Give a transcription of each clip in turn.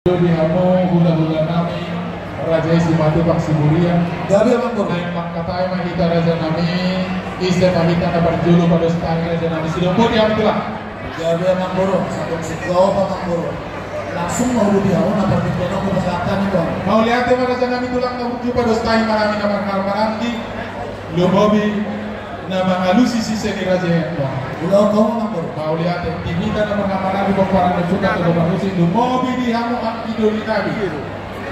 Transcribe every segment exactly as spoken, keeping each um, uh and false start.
Di hamu hulahula nami, Raja i Simatupang Siburian. Gabe, Amangboru. Naeng mangkatai ma hita, raja nami. Ise ma hita na parjolo padostai, raja nami? Sidok boti hami, tulang. Gabe, Amangboru. Sadok singkop, Amangboru. Langsung ma huboto hamu na parjolo, pasahat hami, tulang. Mauliate ma, raja nami, tulang, na burju, padostai ma hami na marhaha maranggi. Lumobi na mangalusi sise ni raja i, tulang. Ulaon hamu, Amangboru. Mauliate. Di hita na marhaha maranggi, pomparan ni Ompunta Toga Parhusip, lumobi di hamu anggi doli nami.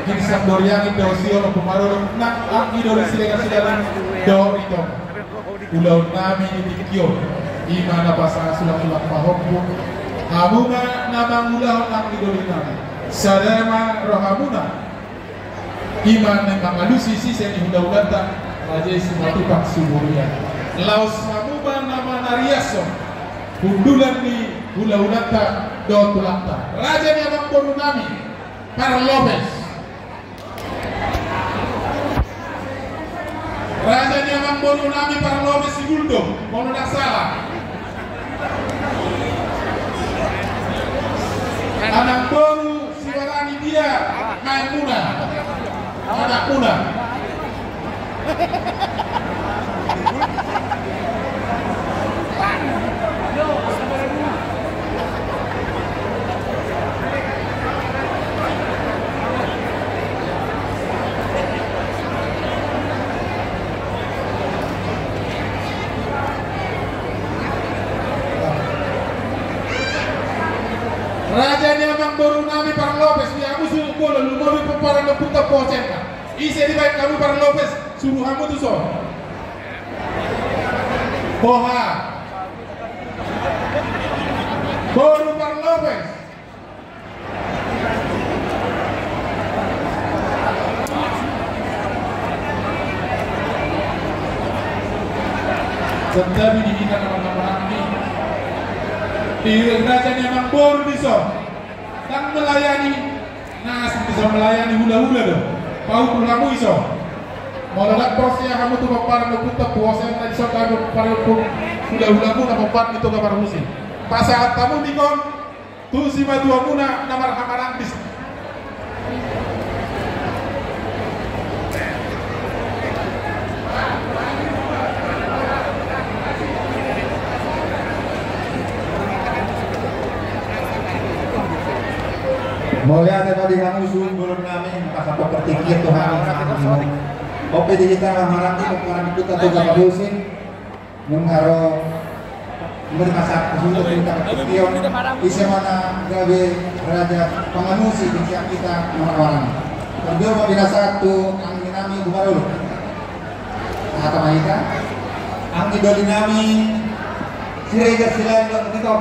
Di Sandoriangin dohot Sion, Ompu Maroro, nang anggi doli Siregar Silaban dohot Ito. Ulaon nami di tingki on, i ma na pasahat sulang-sulang pahompu. Hamu ma na mangulahon anggi doli nami. Sada ma rohamuna. I ma na mangalusi sise ni hulahulanta, Raja i Simatupang Siburian. Laos hamu ma na manariashon hundulan ni hulahulanta dohot tulangta. Raja ni amangboru nami, Parlopes. Raja ni amangboru nami, Parlopes Siguldo, molo ndang sala. Amangboru Sibarani, dia maenmuna, anakmuna. Raja ni amangboru nami, Parlopes, di hamu suhut bolon, lumobi pomparan ni Ompunta Posen. Ise dibaen hamu, Parlopes, suru hamu tuson. Boha? Boru Parlopes. Tetapi di hita na marhaha maranggi, di raja ni amangboru dison, ndang melayani na asing, bisa melayani hulahula do. Paundul hamu dison. Molo ndang porsea hamu tu pomparan ni Ompunta Posen, na dison, pomparan ni hulahula muna, pomparan ni Toga Parhusip, pasahat hamu ningkon tu simatuamuna na marhaha maranggi. Mauliate ma di hamu suhut bolon nami, pasahat partingkian tu hami. Ope, di hita na marhaha maranggi, pomparan ni Ompunta Toga Parhusip. Nunga ro, nunga dipasahat tu suhut, nunga dipasahat tu suhut. Ise ma na gabe raja pangalusi di siap hita na marhaha maranggi. Parjolo ma pinasahat tu anggi nami Ompu Maroro. Aha ma hita? Anggi doli nami Siregar Silaban dohot Ito.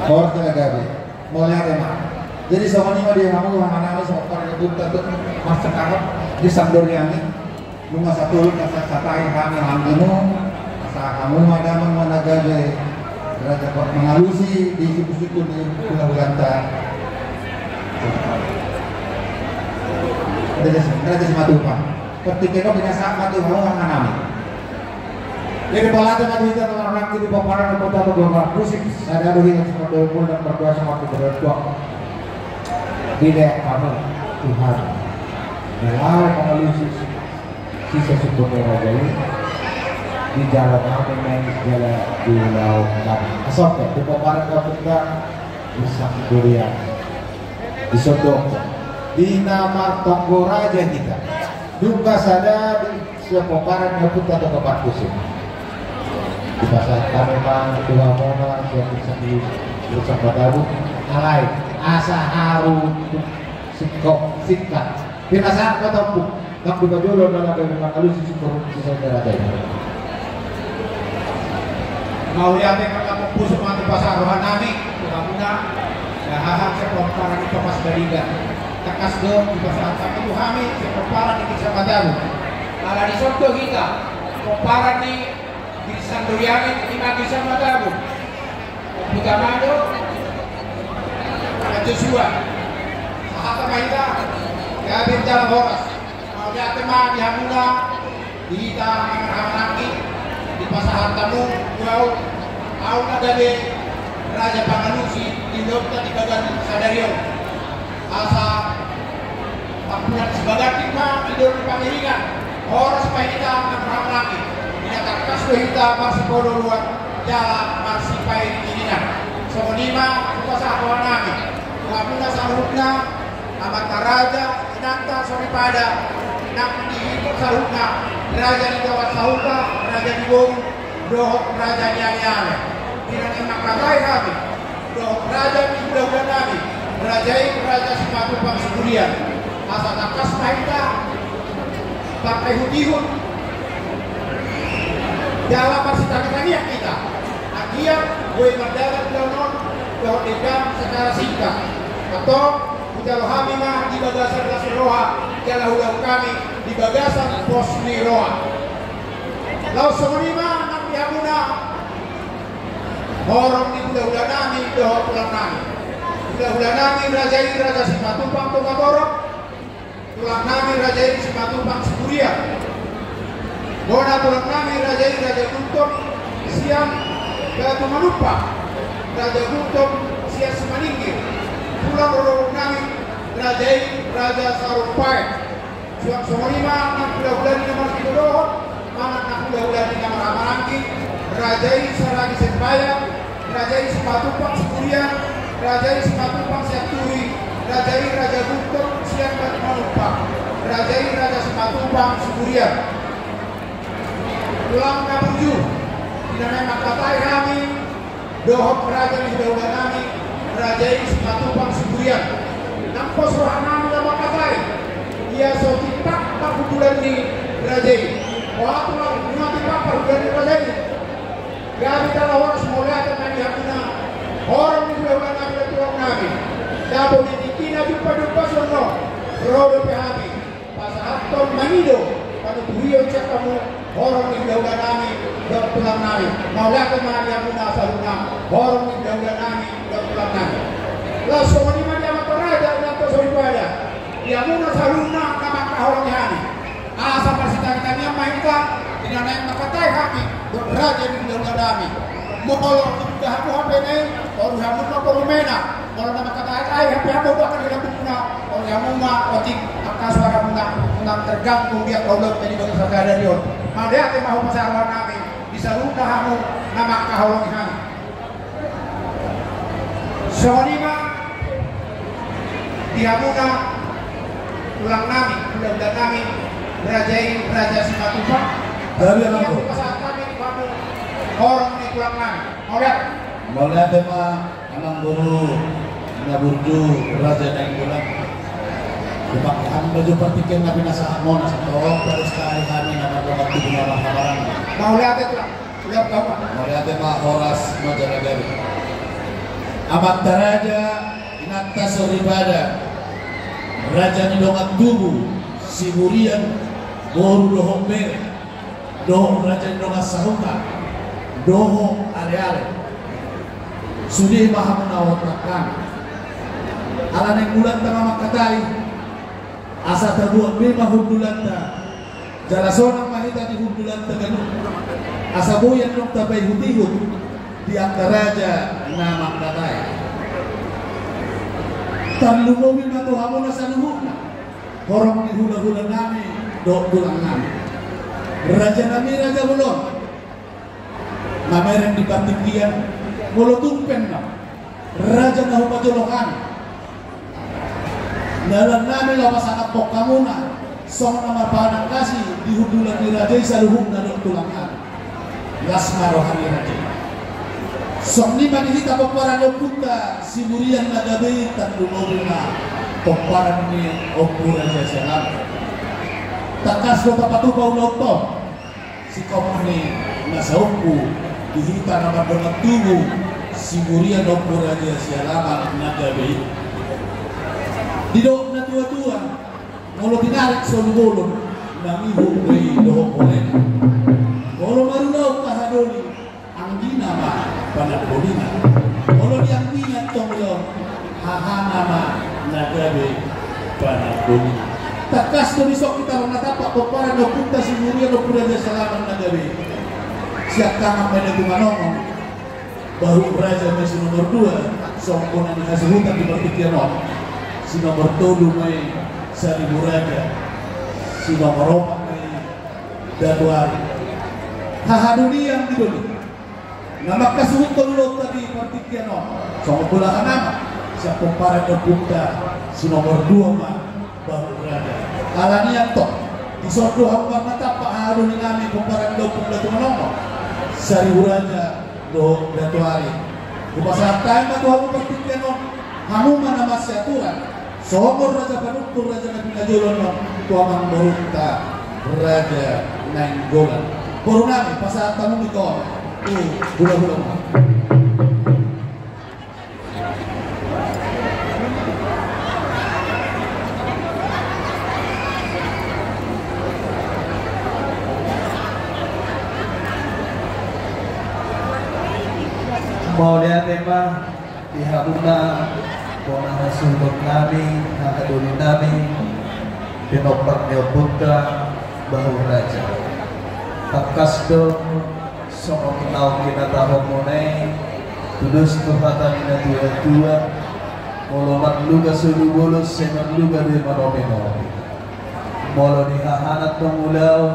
Horas ma, gabe. Mauliate ma. Jadi songon i ma di hamu, haha nami, so, pomparan ni Ompunta tu, marsangkap di Sandoriangin. Nunga satulut pasahat hami anggimu, asa hamu ma damang, ma na gabe raja pangalusi di sungkun-sungkun ni hulahulanta. Raja, Raja Simatupang. Partingkian on pinasahat ma tu hamu, haha nami. Jadi, mauliate ma di hita na marhaha maranggi, di pomparan ni Ompunta Toga Parhusip, sada do hita, sipandok mula, mardoa songon na mardoa. Dilehon hamu Tuhan na laho mangalusi sise sungkun ni raja i, dijalo hami ma i jala diulahon hami. Asa on pe, di pomparan ni Ompunta Sandoriangin, di sandok, di na martonggo raja hita. Nunga sada di sian pomparan ni Ompunta Toga Parhusip. Dipasahat hami ma tu hamuna sian Dirsan, Dirsan Mataram. Alai asa haru singkop, singkat. Pinasahat ma tu Ompu, nang di parjolo na gabe mangalusi sungkun ni raja i. Mauliate ma, Amangboru, so ma dipasahat roha nami tu hamuna. Haha, sian pomparan ni Topas Bariga. Tangkas do dipasahat hami tu hami sian pomparan ni Dirsan Mataram. Ala dison do hita, pomparan ni Dirsan Durianin, ima Dirsan Mataram. Ompu Tamado, Joshua. Sahat ma hita, gabe jala horas. Mauliate ma di hamuna, di hita na marhaha maranggi, dipasahat hamu tu au, au na gabe raja pangalusi Di ulaonta di bagasan sadari on, asa tampulan sibagas ma di dolok ni pangiringan, horas ma hita na marhahamaranggi. Di na tangkas do hita marsipoloan jala marsipairingiringan. Songon i ma hupasahat roha nami tu hamuna saluhutna, amanta raja, inanta soripada, nang di hita saluhutna, raja ni dongan sahuta, raja ni boru dohot raja ni aleale. Di na naeng mangkatai hami dohot raja ni hulahula nami, raja i Raja Simatupang Siburian, asa tangkas ma hita marpaihutihut jala marsitangitangian hita, anggiat boi mardalan ulaon on dohot denggan secara singkat. Antong, hujalo hami ma di bagasan las ni roha jala hulahulang hami di bagasan pos ni roha. Laos songon i ma nang di hamuna horong ni hulahula nami dohot tulang nami. Hulahula nami raja i Raja Simatupang Tongatorop, tulang nami raja i Simatupang Siburian. Bona tulang nami raja i Raja Gultom sian Batu Manumpang, Raja Gultom sian Simaningkir. Tulang rorobot nami raja i Raja Sarumpait. Suang songon i ma nang hulahula ni na marsidohot manang nang hulahula ni na marhahamaranggi, raja i Saragi Sembahyang, raja i Simatupang Siburian, raja i Simatupang Sianturi, raja i Raja Gultom sian Batu Manumpang, raja i Raja Simatupang Siburian. Tulang na burju, di na naeng mangkatai hami dohot raja ni hulahula nami, raja i Simatupang Siburian. Nang pos roha nami na mangkatai, ia so tipak parhundulan ni raja i. Oha tulang, nunga tipak parhundulan ni raja i. Gabe jala horas, mauliate ma di hamuna horong ni hulahula nami dohot tulang nami. Dapot di tingki na jumpajumpa songon on, ro dope hami pasahathon mangido panuturion sian hamu horong ni hulahula nami dohot tulang nami. Mauliate ma di hamuna saluhutna horong ni hulahula nami dohot tulang nami. Laos songon i ma di amanta raja, inanta soripada, di hamuna saluhutna na mangkaholongi hami. Asa marsitangitangian ma hita di na naeng mangkatai hami dohot raja ni hulahula nami. Molo tung da hamu hape na i, toru hamu ma boru Mena. Molo na mangkatai hape hamu bahkan di lambungmuna, olo hamu ma otik angka suaramuna unang terganggu di angka ulaonta di bagasan sadari on. Mauliate ma hupasahat roha nami di saluhutna hamu na mangkaholongi hami. Songon i ma di hamuna tulang nami, hulahula nami, raja i Raja Simatupang. Gabe ma. Ia hupasahat hami di hamu horong ni tulang nami. Mauliate. Mauliate ma. Amangboru na burju, Raja Nainggolan. Dipakke hami baju partingkian na pinasahatmuna, antong baru sekali hami na mardongan tubu na marhahamaranggi. Mauliate tulang. Mauliate ma. Mauliate ma, horas ma jala gabe. Amanta raja, inanta soripada, raja ni dongan tubu Siburian, boru dohot bere, dohot raja ni dongan sahuta dohot aleale. Sude ma hamu na horong nami. Ala naeng mulanta ma mangkatai, asa tabuat be ma hundulanta, jala sonang ma hita di hundulanta ganup, asa boi annon tapaihutihut di angka raja na mangkatai. Tarlumobi ma tu hamuna saluhutna, horong ni hulahula nami dohot tulang nami. Raja nami Raja Bolon, mamereng di partingkian, molo tung pe na raja na hupajolo hami, dalan nami laho pasangaphon hamuna songon na marpanangkasi di hundulan ni raja i saluhutna dohot tulang nami. Las ma roha ni raja i. Songon i ma di hita pomparan ni ompunta Siburian na gabe i, tarlumobi ma pomparan ni Ompu Raja Sialaman. Tangkas do tapatupa ulaonta on. Singkop ni na saompu di hita na mardongan tubu Siburian, Ompu Raja Sialaman na gabe i. Didok na tuatua, molo tinarik solu bolon, mangihut do i dohot bolena. Molo marulaon hahadoli, anggina ma panandolina. Molo dianggina tong do, hahana ma na gabe panandolina. Tangkas do dison hita ro na tampak pomparan ni ompunta Siburian, Ompu Raja Sialaman na gabe i. Siangkangan ma i na tumanongon, bahut raja ma i si nomor dua. Songon na nihasuhuton di partingkian on, si nomor tolu ma i Saribu Raja, si nomor opat ma i Datu Ari. Hahadolian di doli na manghasuhuthon ulaonta di partingkian on, songon bolahan ama, sian pomparan ni ompunta si nomor dua ma Bahu Raja. Alani i antong, dison do hamu marnatampak hahadoli nami pomparan ni ompung Datu Manongot, Saribu Raja dohot Datu Ari. Hupasahat hami ma tu hamu partingkian on, hamu ma na masiaturan songon raja panungkun, raja na pinajolo annon tu amangborunta Raja Nainggolan. Boru nami, pasahat hamu ma i tu hulahula. Mauliate ma di hamuna bona hasuhuton nami, hahadoli nami, pinompar ni ompunta Bahu Raja. Tangkas do songon naung hinatahonmuna i, tudos tu hata ni natuatua, molo marluga solu bolon, sai marluga do i manopinopi. Molo di hahana tong ulaon,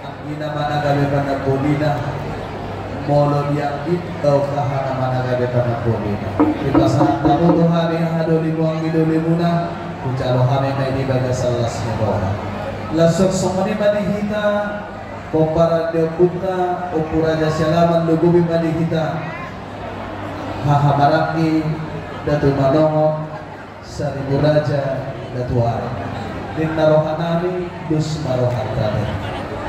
anggina ma na gabe panambolina. Molo di anggina tong hahana ma na gabe panambolina. Dipasahat hamu tu hami hahadolimu, anggidolimuna, hujalo hami ma i di bagasan las ni roha. Laos songon i ma di hita, pomparan ni ompunta Ompu Raja Sialaman, lumobi ma di hita haha maranggi Datu Manongot, Saribu Raja Datu Ari. Ninna roha nami, dos ma rohanta.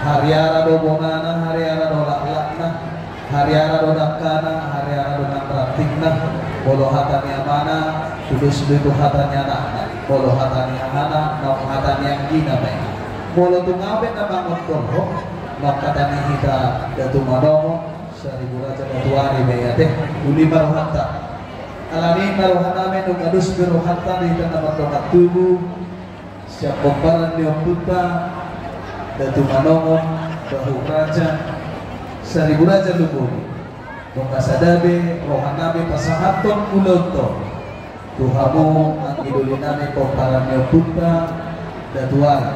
Hariara do bonana, hariara do laklakna, hariara do dangkana, hariara do nang rantingna. Molo hata ni amana, tudos do i tu hata ni anakna. Molo hata ni hahana, naung hata ni anggina ma i. Molo tung ahu pe na mangondolhon, naung hata ni hita Datu Manongot, Saribu Raja Datu Ari ma i, ate. Uli ma rohanta. Alani i ma roha nami, nunga dos be rohanta di hita na mardongan tubu sian pomparan ni ompunta Datu Manongot, Bahu Raja, Saribu Raja, lumobi. Nunga sada be roha nami pasahathon ulaonta on tu hamu, anggidoli nami, pomparan ni ompunta Datu Ari.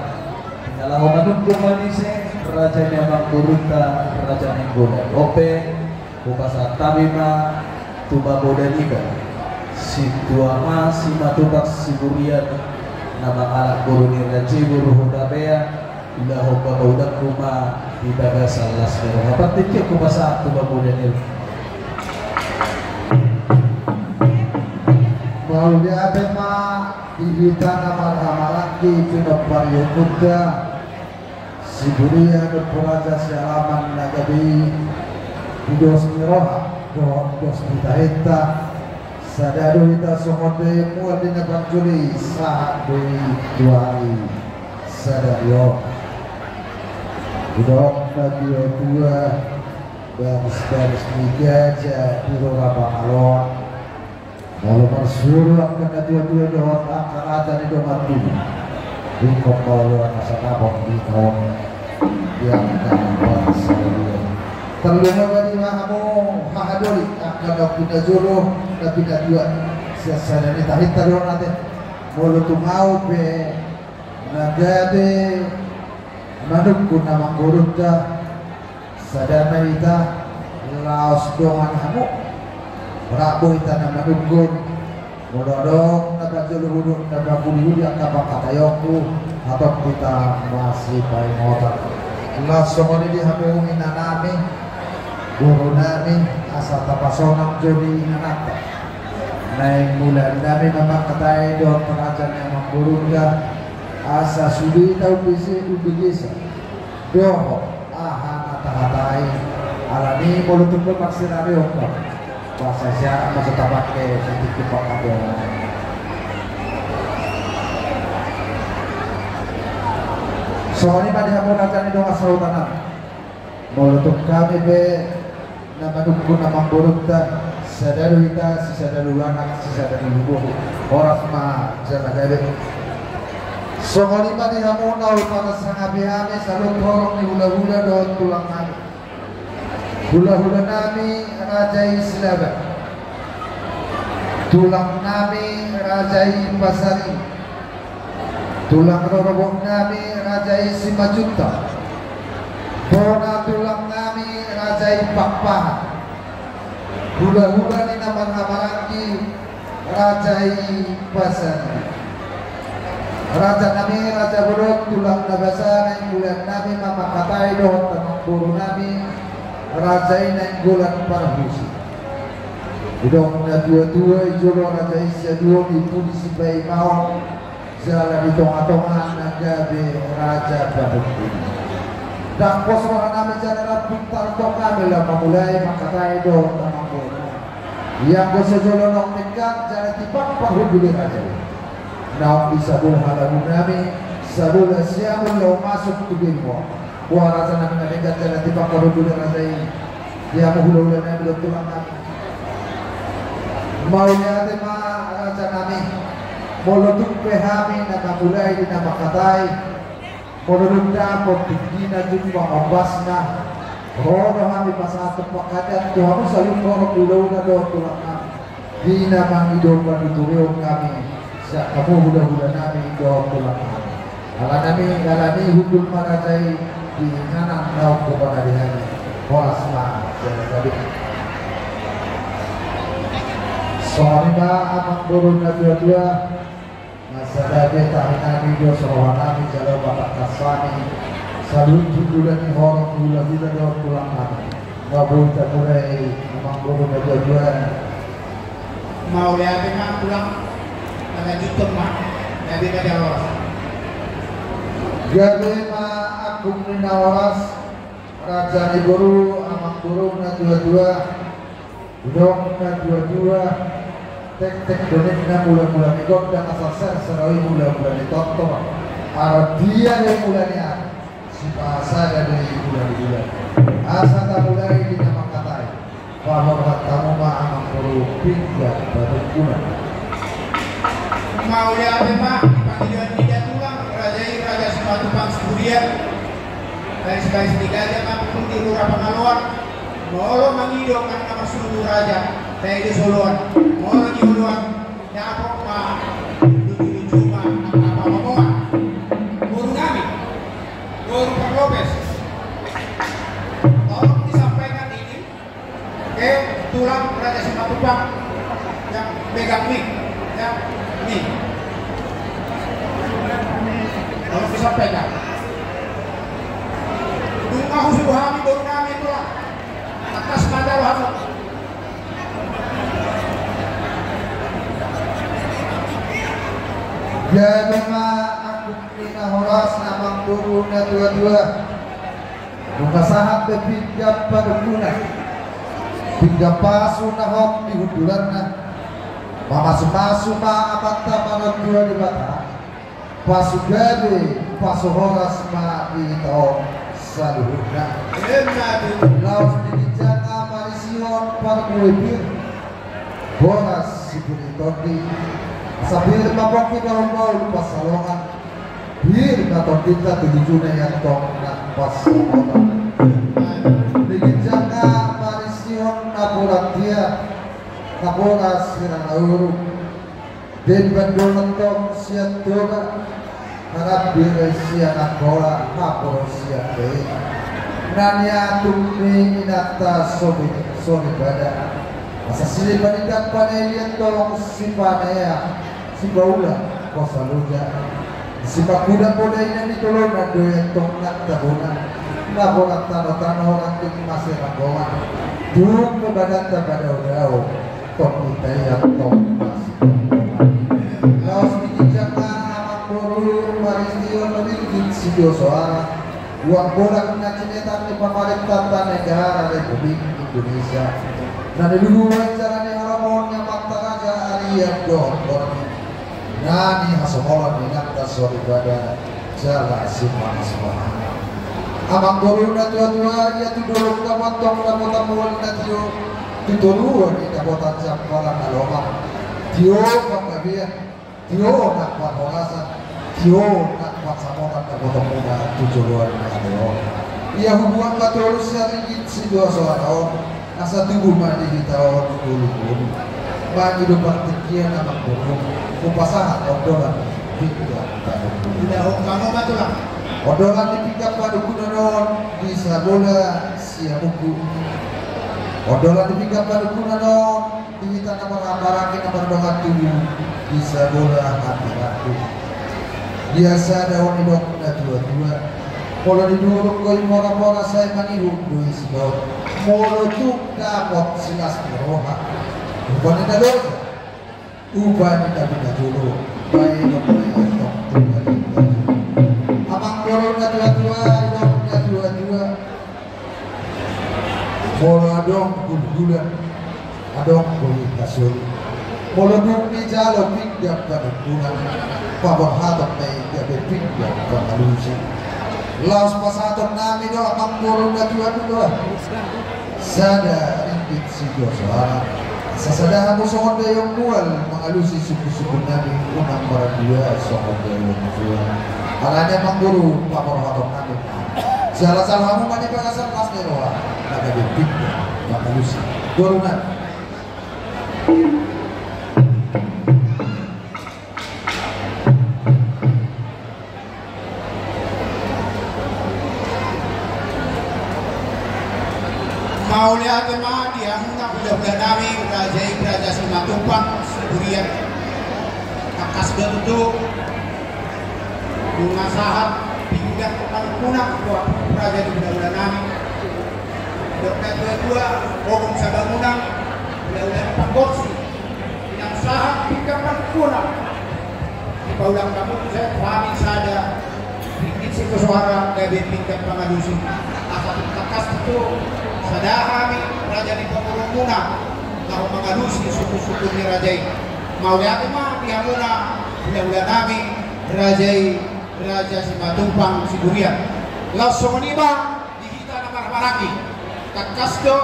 Tinggal laho manungkun ma disi raja ni amangborunta, Raja Nainggolan. On pe, hupasahat hami ma tu mamodaniba, Sintua Ma Simatupang Siburian, na mangalap boru ni Raja i, boru Hutabean, laho pamodanku ma di bagasan las ni roha. Partingkian hupasahat tu mamodaniba. Mauliate ma di hita na marhahamaranggi, pinompar ni ompunta Siburian, Ompu Raja Sialaman na gabe i, di dos ni roha dohot dos ni tahinta. Sada do hita songon daion mual di na panjoli, sahat do i tu ari sadari on. Didok natuatua, barisbaris ni gaja di rura pangaloan. Molo marsuru angka natuatua dohot angka raja ni dongan tubu, ingkon ma oloan na santabi di hita on, di angka bangsa i. Tarlumobi ma di hamu hahadoli, angka na pinajolo, na pinatua, sian sada ni tahinta do on, ate. Molo tung ahu pe na gabe manungkun amangborunta, sada ma hita, laos dongan hamu. Rap do hita na manungkun. Molo adong na pajolo hudon, na pahudihudi angka pangkataionku, hatop hita masipaingotan. Laos songon i di hamu inanami, borunami, asa tapasonang jo di inananta. Naeng mula nami ma mangkatai dohot raja ni amangborunta, asa sude hita umbege-, umbegesa dohot aha na tahatai. Alani molo tung marsirari on, bahasa siaran ma so tapake di tingki pangkataion. Songon i ma di hamu raja ni dongan sahuta nami. Molo tung hami pe na manungkun amangborunta, sada do hita, sisada do anak, sisada do boru. Horas ma jala gabe. Songon i ma di hamu na hupasangapi hami saluhut horong ni hulahula dohot tulang nami, hulahula nami Raja i Silaban. Tulang nami Raja i Pasari, tulang rorobot nami Raja i Simanjuntak, bona tulang nami Raja i Pakpahan, hulahula ni na marhahamaranggi Raja i Pasari. Raja nami, raja bolon, tulang na basa, nainggolan nami ma mangkatai dohot amangboru nami Raja i Nainggolan Parhusip. Didok natuatua, di jolo raja i siaduon, di pudi sipaimaon, jala di tongatonga na gabe raja paduhduhon. Ndang pos roha nami jala ndang pintar tong nami laho mamulai mangkatai dohot amangboru. Ianggo so jolo naung denggan jala tipak parhundul ni raja i. Naung di sabola halamu nami, sabola siamun laho masuk tu genuang. Boha raja nami na denggan jala tipak parhundul ni raja i. Di hamu hulahula nami dohot tulang nami. Mauliate ma raja nami. Molo tung pe hami na mamulai di na mangkatai, molo dung dapot tinggina jumpang ombasna, ro do hami pasahathon panghataion tu hamu saluhut horong ni hulahula dohot tulang nami. Di na mangido panuturion hami sian hamu hulahula nami dohot tulang nami. Ala nami, ala ni hundul ma raja i di inganan naung hupanadihon i. Horas ma jala gabe. Songon i ma amangboru natuatua. Na sada be tahi nami do so roha nami jala patangkas hami saluhut hundulan ni horong ni hulahula dohot tulang nami. Nga boi tamulai amangboru natuatua. Mauliate ma tulang. Lanjuthon ma. Jadi ma jala horas. Gabe ma agung ni na horas. Raja ni boru, amangboru natuatua. Didok natuatua, tektek do ninna mulamula ni gondang, asa serser do i mulamula ni tortor. Aron dia do i mula ni ari, sipasada do i mula ni bulan. Asa tamulai di na mangkatai. Paborhat hamu ma amangboru pinggan parungkunan. Mauliate ma di pangidoan ni da tulang, raja i Raja Simatupang Siburian. Baris-baris ni gaja ma pukul di Lura Pangaloan. Molo mangido kan na marsuru raja, tai do soloan. Molo di oloan, dapot ma lucu-lucu ma angka pamomoan. Boru nami, boru Parlopes. Tolong disampaikan ini. Oke, tulang Raja Simatupang. Ya, pegang mic. Ya, mic. Tolong disampaikan. Dung ahu suruh hami boru nami tulang. Atas mata rohana. Jadi ma aku ni na horas amangboru natuatua. Nunga sahat be pinggan parungkunan, pinggan pasu na hot di hundulanna. Mamasumasu ma Amanta Martua Debata, pasu gabe pasu horas ma di hita on saluhutna. Laos di ginjang ma marisi on parbue pir, boras siburi tondi, asa pir ma pongki bahulbahul pansalongan. Pir ma tondinta tu lujuna i antong nang pansamotan. Di ginjang ma marisi on napuran tiar, napuran sirara uruk. Demban do antong sian Toba, harambir sian Angkola, hapo sian Beit. Na niatur ni inanta Sori, Soripada. Asa silih panindak panelin antong sipanea, sipaula, hosa loja. Sipakuda poda ina ni tolonan do i antong nang tabona. Napuran tanotano, ranting masiranggongan. Tung pe badanta padaodao, tong ita i antong masiranggongan. Laos di ginjang ma amangboru marisi on ringgit sitio soara. Uang bolak na cinetan ni pamarentanta Negara Republik Indonesia. Na niluluan jala ni horomon ni Amanta Raja Arya dohot Borngin. Na nihasongolan ni inanta Soripada jala Simanjuntak. Amangboru natuatua, ia tu dolok dapotan, dapotan mual na tio, tu toruan ni dapotan jampalan na lomak. Tio panggabean, tio nang parhorasan, tio nang pansamotan dapotan muna tu joloan ni ari on. Ia hubuat ma tolu sian ringgit sitio soara on, asa tubu ma di hita on ngolu-ngolu. Bagi do partingkian amang boru, hupasahat ondolan pinggan panungkunan. Ida hongkang obat ulang. Ondolan ni pinggan panungkunan on di sabola siamunku. Ondolan ni pinggan panungkunan on di hita na marhahamaranggi na mardongan tubu di sabola hatiranku. Biasa do on didok natuatua. Molo didurung do i moramora sai manihut do i sibaot. Molo tung dapot silas ni roha, upa ni na loja, upa ni na pinajolo. Baen do baen tong tuba di. Amang boru natuatua, didok natuatua. Molo adong gulgulan, adong bohi hasoli. Molo dung dijalo pinggan panungkunan, paborhaton ma i gabe pinggan pangalusi. Laos pasahaton nami do amang boru natuatua, sada ringgit sidua soara. Asa sada hamu songon daion mual mangalusi sungkunsungkun nami, unang marandua songon daion mual. Alani amang boru paborhaton nami. Jala jala hamu ma di bagasan las ni roha, na gabe pinggan pangalusi. Boru nami. Mauliate ma di hamuna hulahula nami, raja i Raja Simatupang Siburian. Tangkas do tutu nunga sahat pinggan panungkunan tu raja ni hulahula nami. Didok natuatua, ogung sabangunan, hulahula ni panggonsi. Inang sahat pinggan panungkunan. Dipaulak hamu tu hami sada ringgit sidua soara gabe pinggan pangalusi. Asa tangkas tutu sada hami raja ni pamoruonmuna laho mangalusi sungkunsungkun ni raja i. Mauliate ma di hamuna hulahula nami, raja i Raja Simatupang Siburian. Laos songon i ma di hita na marhahamaranggi. Tangkas do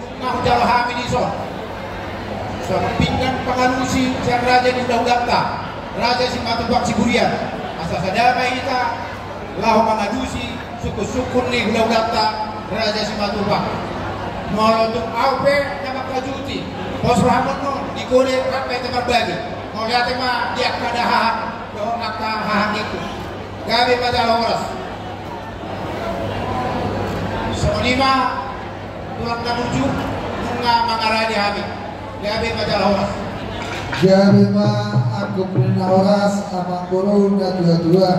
nunga hujalo hami dison songon pinggan pangalusi sian raja ni hulahulanta, Raja Simatupang Siburian. Asa sada ma hita laho mangalusi sungkunsungkun ni hulahulanta, Raja Simatupang. Molo tung ahu pe na mangkajuti, pos rohamon on, di gole rap ma hita marbagi. Mauliate ma di angka dahahang dohot angka hahang ningku. Gabe ma jala horas. Songon i ma tulang na burju, nunga mangarade hami. Gabe ma jala horas. Gabe ma angkup ni na horas, amang boru natuatua.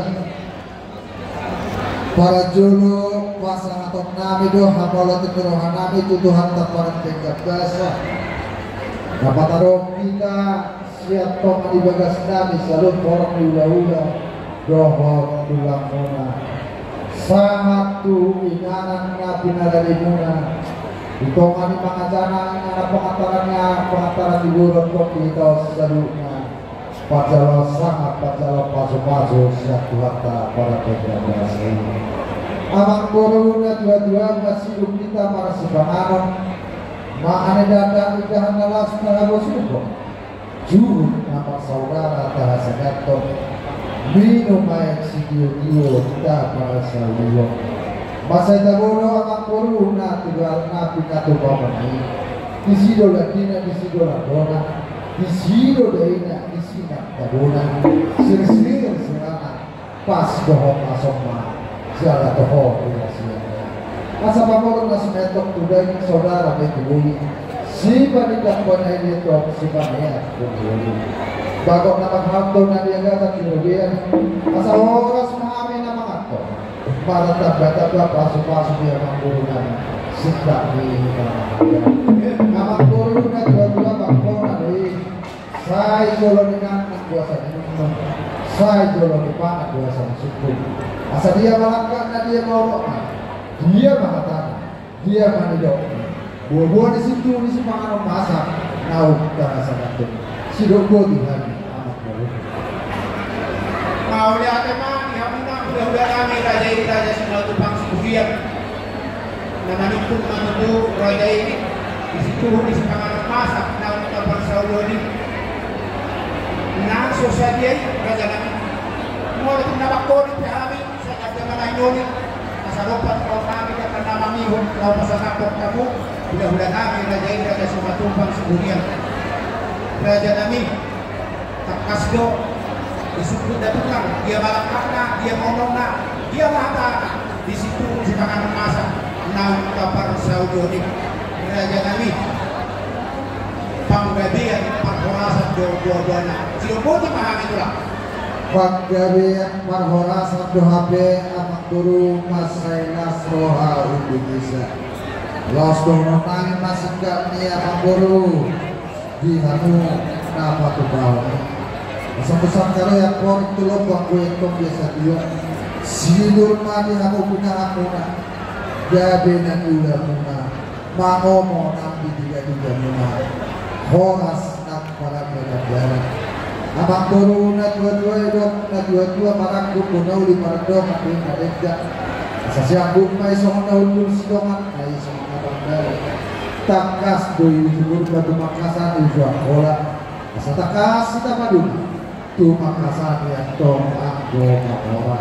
Parjolo pasahaton nami do hamauliateon ni roha nami tu Tuhanta Parpenggan Basa. Na patadok hita sian tonga ni bagas nami saluhut horong ni hulahula dohot tulangmuna. Sahat tu inganan na pinarademuna. Di tonga ni mangajana inganan pangantaran ni, pangantaran ni boru dohot hita saluhutna. Parjaloan sahat, parjaloan pasupasu sian Tuhanta Parpenggan Basa i. Amang boru natuatua, masium hita marsipanganon. Mangan i dakdanak, indahan na las na habosuhon. Juhut na marsaudara tahasaganton, minum aek sitiotio taparsaulion. Mansai tabo do amang boru na tiga na pinatupamon i. Disi do landina, disi do landona, disi do daina, disi nang tabona. Sirsir sirana. Pas dohot asomma, jala toho di rasiana. Asa pamoruon na sumetok tu daging saudara be tu boi. Sipanindanghon na inetok, sipaneang tu boi. Bagot na manghato na niagatan di robean. Asa horas ma hami na manganhon. Martamba-tamba pasupasu di amang boru nami. Sintak ni amang boru natuatua, amang boru nami. Sai jolo ni nang nang kuasa ni nang, sai jolo ni pangan kuasa ni sungkun. Asa dia ma langkatna, dia ma olokna, dia ma hatana, dia ma nidokna. Boa-boa ni sintuhu ni sipanganon masak, naung tahasaganton. Sidok boti hami amang boru. Mauliate ma di hamuna hulahula nami, raja i Raja Simatupang Siburian. Na manungkun ma tutu raja i di sintuhu ni sipanganon masak naung taparsaulhon i. Nang so sadia i raja nami. Molo tung na mangholit pe hami, sai gabe ma na inoli. Asa dompak roha nami gabe na mangihut laho pasahathon hamu hulahula nami, raja i Raja Simatupang Siburian. Raja nami, tangkas do disungkun da tukang, dia ma langkatna, dia ma unokna, dia ma hatana, di situ di tangan masa, naung taparsaulhon i. Raja nami, panggabean parhorasan do buabuana. Sidok boti ma hami tulang. Panggabean parhorasan do hape amangboru, mansai las roha Indonesia. Laos dohonon nami ma singkat ni amangboru di hamu na patupaon i. Asa pesan karo yang korik tu lobang gue tong biasa dia. Sidur ma di hamu pinahanmuna, gabe na niulamuna, mangomo nang di tigatigamuna. Horas nang paranggalan dalan. Amangboru na tuatua, idok na tuatua, marangkup do na uli, mardongan do na denggan. Asa siangkup ma i songon na hundul, sidongan ma i songon na panggalan. Tangkas do i uju Purba, tumangkasan i uju Angkola. Asa tangkas hita maduma, tumangkasan i antong anggo mamora.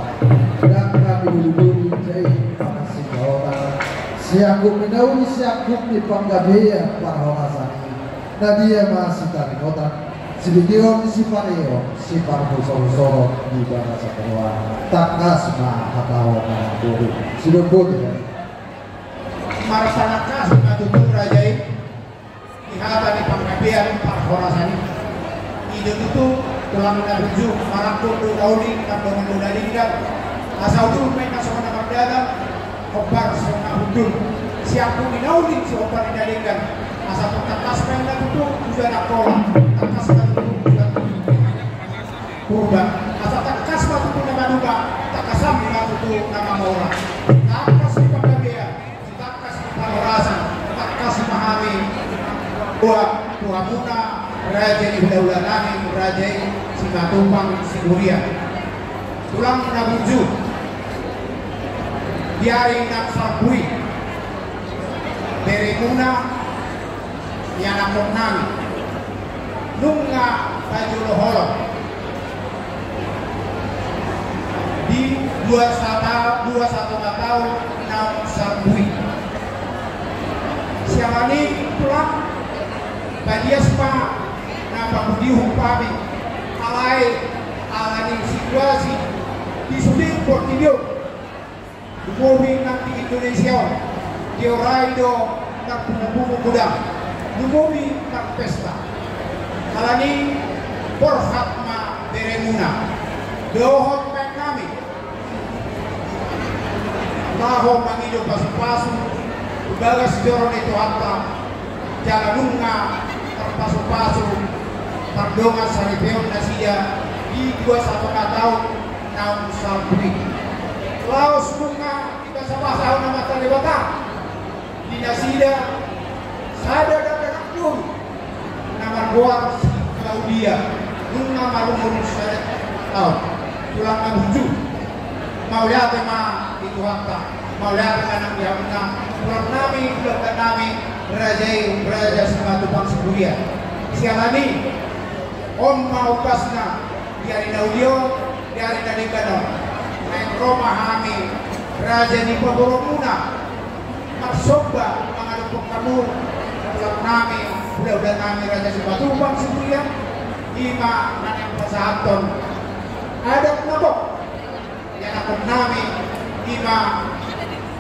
Dangka ni boliboli, jai pangan sidaotan. Siangkup ni na uli, siangkup ni panggabean parhorasan i. Na dia ma sitaringotan, sibegehon, sipareon, siparmusorusoron di bagasan roha. Tangkas ma hataon amangboru. Sidok boti. Marpanangkas ma tutu raja i di hata ni panggabean parhorasan i. I do tutu tulang na burju, marangkup do na uli, mardongan do na denggan. Asa uju ma i na songon na mardalan, hombar songon na hundul. Siangkup ni na uli, sihombar ni na denggan. Asa tangkas ma i na tutu uju Angkola, tangkas ma tutu uju Purba. Asa tangkas ma tutu na maduma, tangkasan ma tutu na mamora. Tangkas ni panggabean, tangkas ni parhorasan, tangkas ma hami. Buat tu hamuna raja ni hulahula nami, raja i Simatupang Siburian. Tulang na burju, di ari na salpu i, beremuna, ianakhon nami, nunga pajolo holong di dua sata-, dua satonga taon naung salpu i. Siala ni i tulang, padias ma na pangudihon hami, alai ala ni situasi di sude portibi on, lumobi nang di Indonesia on, diorai do marbungubungu godang, lumobi marpesta. Ala ni i borhat ma beremuna dohot bahenami laho mangido pasupasu tu bagas joro ni Tuhanta, jala nunga tarpasupasu pardongan saripeon nasida di dua satonga taon naung salpu i. Laos nunga dibasabasahon Amanta Debata di nasida sada dakdanak boru na margoar si Claudia, nunga marumur sada taon. Tulang na burju, mauliate ma di Tuhanta, mauliate ma nang di hamuna tulang nami, hulahula nami, raja i, raja Simatupang Siburian. Siala ni i, on ma ombasna di ari na uli on, di ari na denggan on. Naeng ro ma hami raja ni paboromuna marsomba mangadophon hamu, tulang nami, hulahula nami, raja Simatupang Siburian. I ma na naeng pasahathon adat na gok ianakhon nami, i ma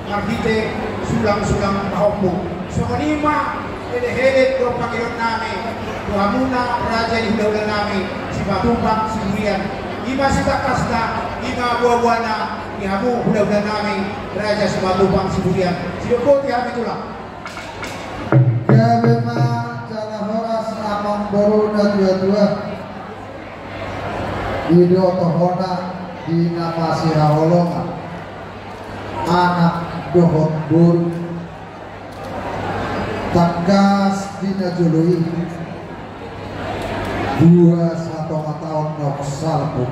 marhite sulangsulang pahompu. Songon i ma helehelet dohot pangidoan nami tu hamuna raja ni hulahula nami Simatupang Siburian. I ma sitangkasna, i ma buabuana di hamu hulahula nami raja Simatupang Siburian. Sidok boti hami tulang. Gabe ma jala horas amangboru na tuatua. I do tohona di na masihaholongan, anak dohot boru. Tangkas di na jolo i, dua satonga taon naung salpu.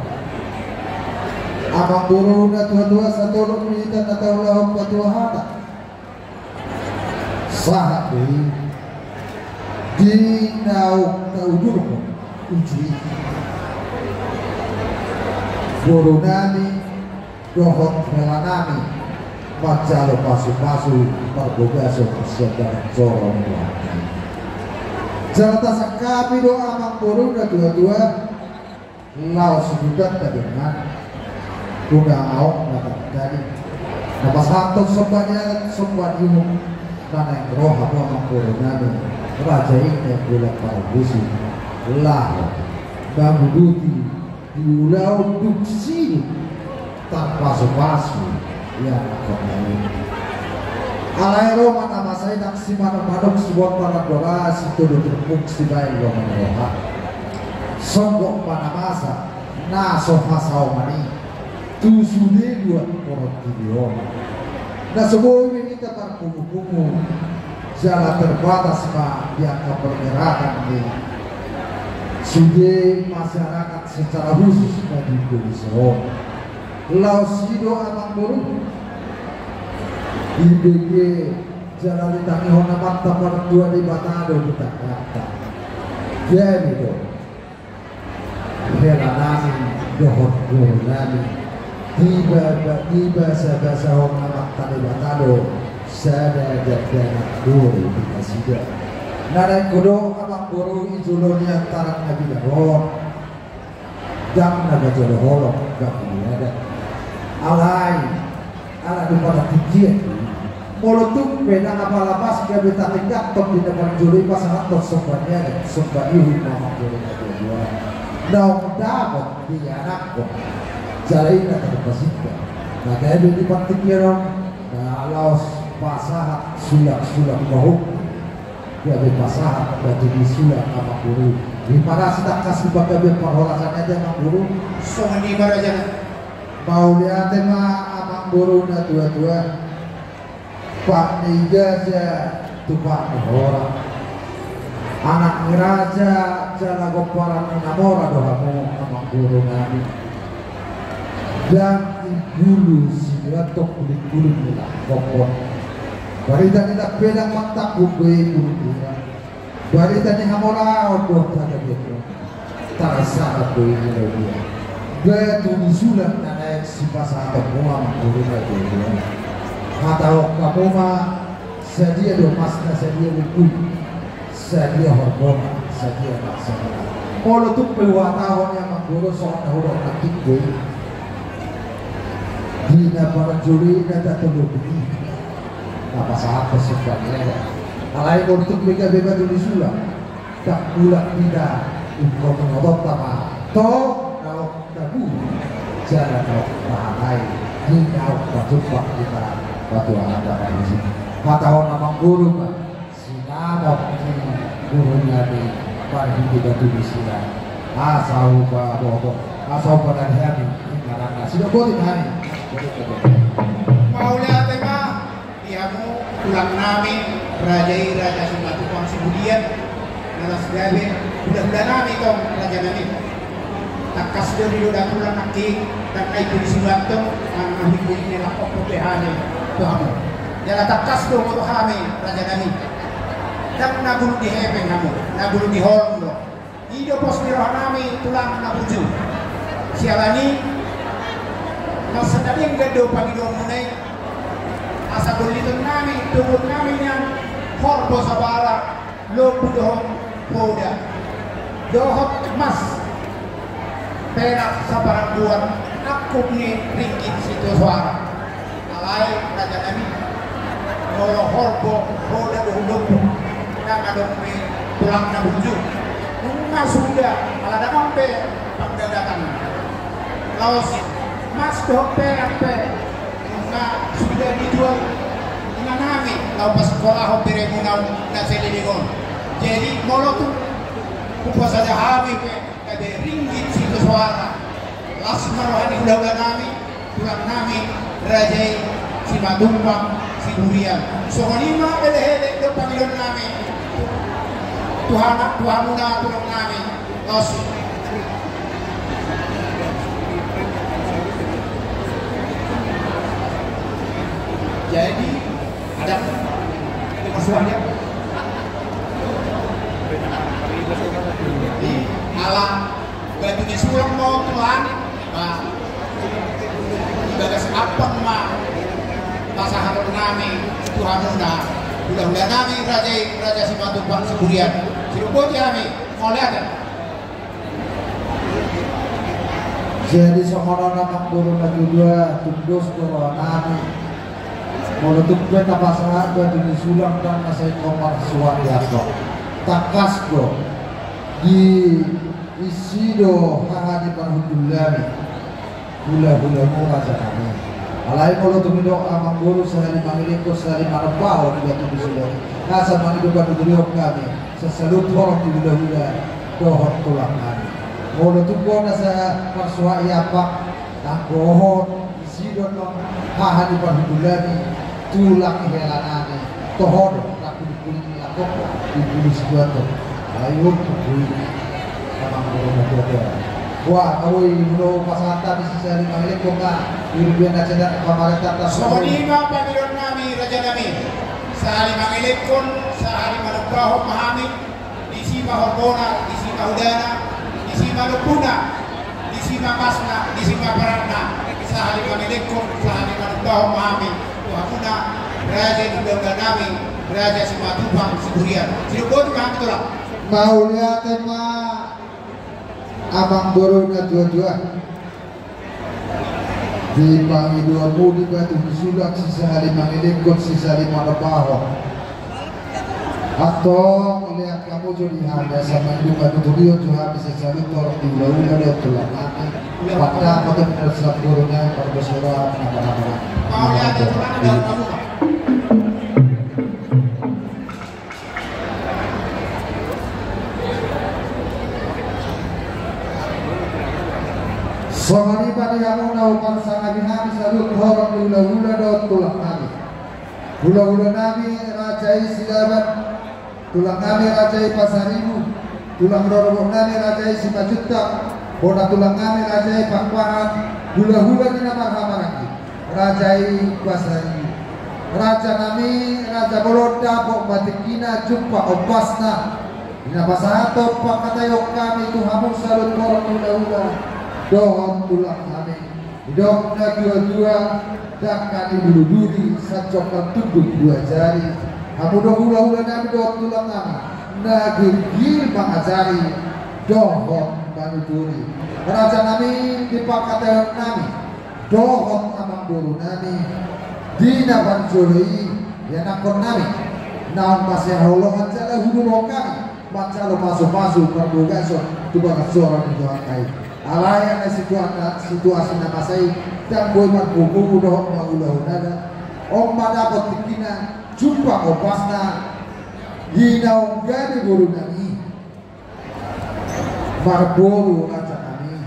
Amangboru na tuatua, satolop ni hita na taulahon patua hata. Sahat do i di naung taujurhon uju i. Boru nami dohot hela nami manjalo pasupasu parbagason sian bagas joro ni Tuhanta. Jala tasangkapi do amangboru na tuatua, laos sudutanta dengan, unang aok na tangkali. Na pasahathon somba ni adat, somba ni uhum, na naeng ro hamu amangboru nami, raja i Nainggolan Parhobus i, laho manguduti di ulaon dung sidung tarpasupasu ianakhonna i. Alai ro ma na masa i nang simanukmanuk, sibontar andora, sitolu turpuk, sibahen lomo ni roha. Songgop ma na masa na so hasaongan i tu sude luat portibi on. Na so boi be hita marpungupungu, jala terbatas ma di angka pergerakan ni sude masyarakat secara khusus na di Indonesia on. Laos i do amangboru, dibege jala ditangihon Amanta Martua Debata do di tangihonta. Jadi do hela nami dohot boru nami, diba-, dibasabasahon Amanta Debata do sada dakdanak boru di nasida. Na naeng hudok amangboru, di jolo ni antaran na bilang on, ndang na bajolo holong gabe di adat. Alai ala di partingkian i, molo tung pe ndang apala pas gabe tatinggathon di na parjolo i pasahathon somba ni adat, somba ni uhum amangboru na tuatua, naung dapot dianakhon, jala i na tarpasingkat. Na gabe di partingkian on, na laos pasahat sulangsulang pahompu, gabe pasahat batu ni sulang amangboru. Ima na sitangkas di panggabean parhorasan i ate amangboru. Songon i ma raja. Mauliate ma amangboru na tuatua. Pat ni gaja tu pat ni hora. Anak ni raja jala gomparan ni na mora do hamu amangboru nami. Ndang di bulu siniwanto, kulingkuling ni langkok on. Barita ni na pedang mantap bumbu i bulu kura. Barita ni hamoraon do tagabekon. Tarasa do i ni raja. Batu ni sulang na naeng sipasahatonmu amangboru na tuatua. Hatahon hamu ma, sadia do masna, sadia do bumbu i, sadia horbo na, sadia maksana. Molo tung pe huhatahon i amangboru, songon na hudok nangkin do i. Di na parjolo i na tatolopi i, na pasahathon somba ni adat. Alai molo tung pe gabe batu ni sulang, ndang mulak hita, ingkon mangotonta ma tong na tabu, jala na tahanai, di na tatumpak hita patuahanta parisi. Hatahon amangboru ma, sinamot ni boru nami marhite batu ni sulang. Asa hupaboto, asa hupadari hami ingaranna. Sidok boti hami. Mauliate ma. Di hamu tulang nami, raja i Raja Simatupang Sibudian, na las gabe hulahula nami tong raja nami. Tangkas do didok tulang nangkin, ndang na ibu di sibatong, nang na ibu di nelak opo pe hami tu hamu. Jala tangkas do tu hami raja nami. Ndang na bulu di hepeng hamu, na bulu di holong do. I do pos ni roha nami tulang na burju. Siala ni, marsada denggan do pangidoanmuna i. Asa golliton nami, toguon nami nian, horbo sabala, lombu dohot poda, dohot mas, perak saparangguan, angkup ni ringgit sitio soara. Alai raja nami, molo horbo, poda dohot lombu, ndang adong be tulang na burju. Nunga suda, ala ndang adong be panggadatan. Laos mas dohot perak pe, nunga suda dijual inanami, laho pasakolahon beremuna na saleleng on. Jadi molo tung hupasahat hami pe, gabe ringgit sitio soara. Las ma roha ni hulahula nami, tulang nami, raja i Simatupang Siburian. Songon i ma elekelek dohot pangidoan nami tu hana, tu hamuna tulang nami. Laos. Jadi, ada maksudnya. Di ala batu ni sulang ma on tulang, ba, di bagas ampang ma pasahaton nami tu hamuna hulahula nami, raja i, Raja Simatupang Siburian. Jadi songon on amang boru na tuadua, tung dos do rohanami. Molo tung pe tapasahat batu ni sulang ndang na sai marsuat di ampang. Tangkas do, diisi do haha ni parhundul nami. Hulahula mura janami. Alai molo tung didok amang boru sahali mangelekhon sahali manombahon di batu ni sulang, asa mangido panuturion hami sian saluhut horong ni hulahula dohot tulang nami. Molo tung bona sa marsuat i ampang, nanggo on diisi do haha ni parhundul nami, tulang hela nami. Toho do, rap di kulit ni lakok, di kulit si tuan do. Ayo, kulit. Amang boru na tuadua. Wah, kau i, ulo pasahat hami sahali mangelekhon ma, di rupiah na cedak pamarentanta. Songon i ma pangidoan nami raja nami. Sahali mangelekhon, sahali manombahon ma hami. Disi ma horbo na, disi ma uda na, disi ma lombu na, disi ma mas na, disi ma parak na. Sahali mangelekhon, sahali manombahon ma hami tu hamuna raja ni hulahula nami, Raja Simatupang Siburian. Sidok boti ma hami tulang. Mauliate ma amang boru na tuadua. Di pangidoanmu di batu ni sulang, sisahali mangelekhon sisahali manombahon. Antong lean hamu jo di hami asa mangido panuturion jo hami sian saluhut horong ni hulahula dohot tulang nami. Pandapot na sian boru nami, parbosoran na marhahamaranggi. Songon i ma di hamu na hupasangapi hami saluhut horong ni hulahula dohot tulang nami. Hulahula nami raja i Silaban, tulang nami raja i Pasaribu, tulang rorobot nami raja i Simanjuntak, bona tulang nami raja i Pakpahan, hulahula ni na marhahamaranggi. Raja i Pasaribu. Raja nami, raja bolon, dapot ma tingkina, jumpang ombasna. Di na pasahathon pangkataion hami tu hamu saluhut horong ni hulahula dohot tulang nami. Didok na tuatua, dangka ni bulu duri, sanjongkal tunduk dua jari. Hamu do hulahula nami dohot tulang nami, na girgir mangajari dohot manuturi. Raja nami, di pangkataion nami dohot amang boru nami, di na parjolo i, ianakhon nami naung masihaholongan jala hudomuhon hami manjalo pasupasu parbagason tu bagas joro ni Tuhanta i. Alai angka situasi, situasi na masa i, ndang boi marpungupungu dohot mangulahon adat. On ma dapot tingkina, jumpang ombasna, di naung gabe boru nami. Marboru raja nami,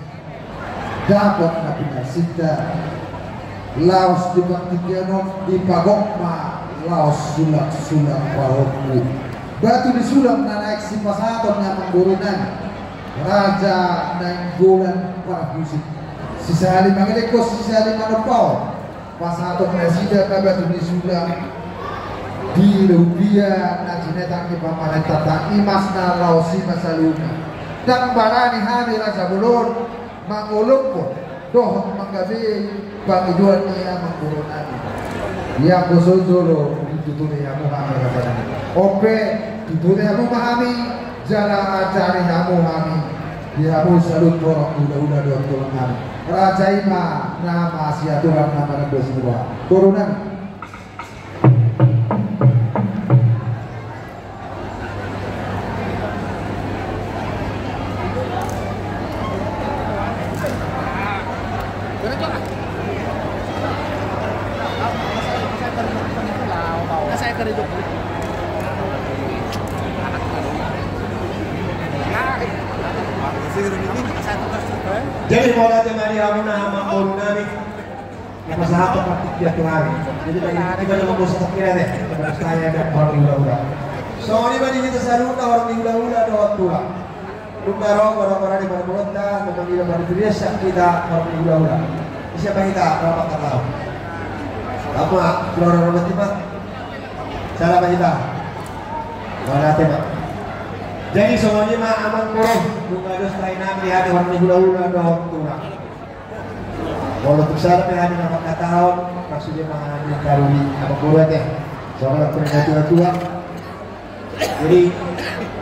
dapot na pinarsinta, laos di partingkian on dipagok ma laos sulangsulang pahompu. Batu ni sulang na naeng sipasahaton ni amangboru nami, Raja Nainggolan Parhusip. Sisahali mangelekhon, sisahali manombahon. Pasahaton nasida ma batu ni sulang di rupiah na jinetang ni pamarentanta, i mas na laos i ma saluhutna. Ndang barani hami raja bolon mangolophon dohot manggabei pangidoan ni amangboru nami. Ia anggo so jolo, tutu ni hamu hami raja nami. On pe, tutu ni hamu ma hami, jala ajari hamu hami. Di hamu saluhut horong ni hulahula dohot tulang nami. Raja i ma na masiaturan na manandaon situa. Boru nami. Jadi mauliate ma di hamuna amangboru nami. Pasahat partingkian tu hami. Jadi bagi kita jangan bosan kira deh. Saya ada horong ni hulahula. Songon i ma di hita saluhutna horong ni hulahula dohot tulang. Nunga ro, ro, ro, di mana bolonta, memang di mana diri, siap kita, orang di hula-hula. Siapa kita, berapa kata? Apa, keluar orang mati, Pak? Salah apa kita? Mana tema? Jadi, songon i ma, amangboru, nunga dos tahi nami di hati orang di hula-hula, dohot tulang. Molo tung sada pe hami na mangkatahon, maksudna ma hami taruli amangboru ate. Songon i ma tu na tua-tua. Jadi,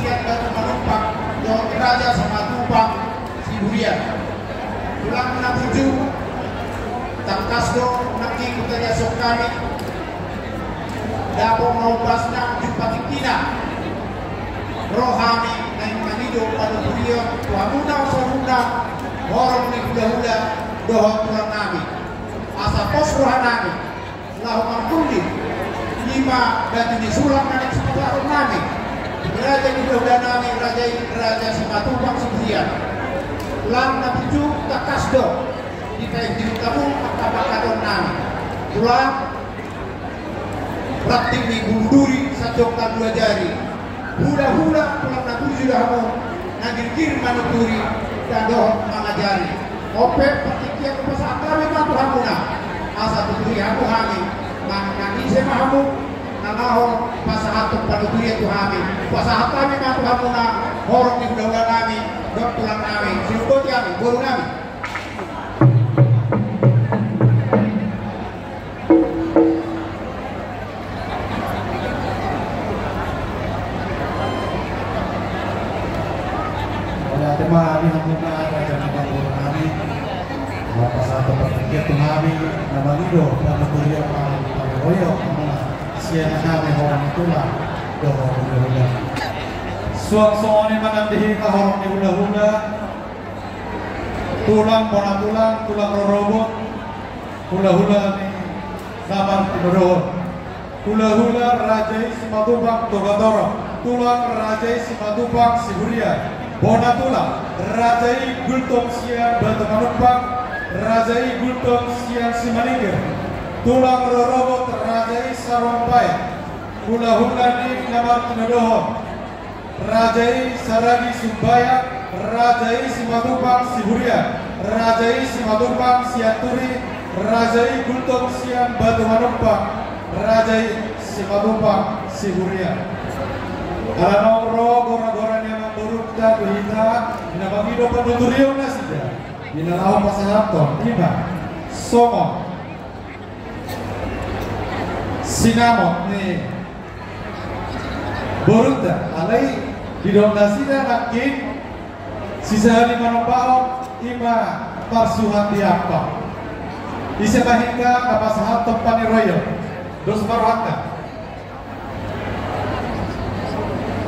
Sian Batu Manumpang dohot Raja Simatupang Siburian. Tulang na burju, tangkas do nangkin hutaliashon hami dapot na umbasna jumpa tingkina. Ro hami naeng mangido panuturion tu hamuna saluhutna, horong ni hulahula dohot tulang nami. Asa pos roha nami laho mangkundi, i ma batu ni sulang na naeng sipasahon nami. Raja ni hulahula nami, raja i Raja Simatupang Siburian. Tulang na burju, tangkas do dipaihut hamu angka pangkataion nami. Tulang, ranting ni bulu duri sanjongkal dua jari. Hulahula, tulang na burju do hamu, na girgir manuturi dohot mangajari. On pe partingkian hupasahat hami ma tu hamuna, asa tuturi hamu hami. Manang na ise ma hamu na laho pasahathon panuturian tu hami, hupasahat hami ma tu hamuna, horong ni hulahula nami dohot tulang nami. Sinumboti hami, boru nami. Mauliate ma di hamuna raja ni parboruon nami. Hupasahat partingkian tu hami na mangido panuturion, manang panuturion hamuna sian hami horong ni tulang dohot hulahula. Suang songon i ma nang di hita horong ni hulahula, tulang bona tulang, tulang rorobot, hulahula ni na martinodohon. Hulahula Raja i Simatupang Togatorop, tulang Raja i Simatupang Siburian, bona tulang Raja i Gultom sian Batu Manumpang, Raja i Gultom sian Simaningkir, tulang rorobot Raja i Sarumpaet, hulahula ni na martinodohon. Raja i Saragi Sumbayang, Raja i Simatupang Siburian, Raja i Simatupang Sianturi, Raja i Gultom sian Batu Manumpang, Raja i Simatupang Siburian. Ala naung ro gora-gora ni amangborunta tu hita, na mangido panuturion nasida, di na laho pasahathon, i ma songon sinamot ni borunta, alai didok nasida nangkin sisahali manombahon, i ma marsuhat di ampang. Ise ma hita na pasahathon paniroion? Dos ma rohanta.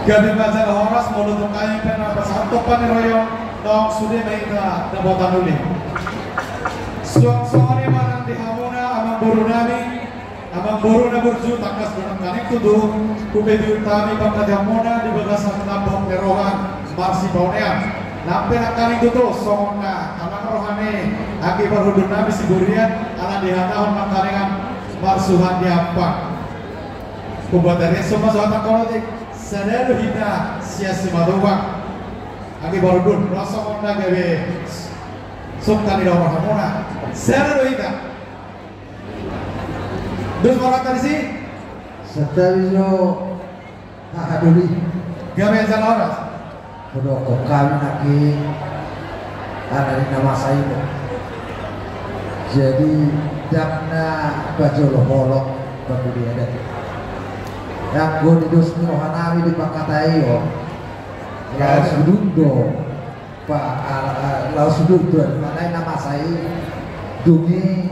Gabe ma jala horas, molo tung hami pe na pasahathon paniroion, naung sude ma hita dapotan uli. Suang songon i ma nang di hamuna amangboru nami, amangboru na burju, tangkas do nangkaning tutu hupaihuthon hami pangkataion muna di bagasan lambok ni roha marsipaonean. Nang pe nangkaning tutu songon na amang roha ni anggi parhundul nami Siburian, ala dihatahon nangkaningan marsuhat di ampang. Hubuat ari so ma suhat angka otik, sada do hita sian Simatupang. Anggi parhundul, laos songon na gabe sungkan ni rohamuna, sada do hita. Dos ma rohanta disi. Santabi jo hahadoli. Gabe jala horas. Hudokkon hami nangkin, ala ni na masa i do. Jadi ndang na pajolo holong pangguliadan. Anggo di dos ni roha nami di pangkataion, laos hudok do. Pa, a, a, laos hudok do, alai na masa i dung i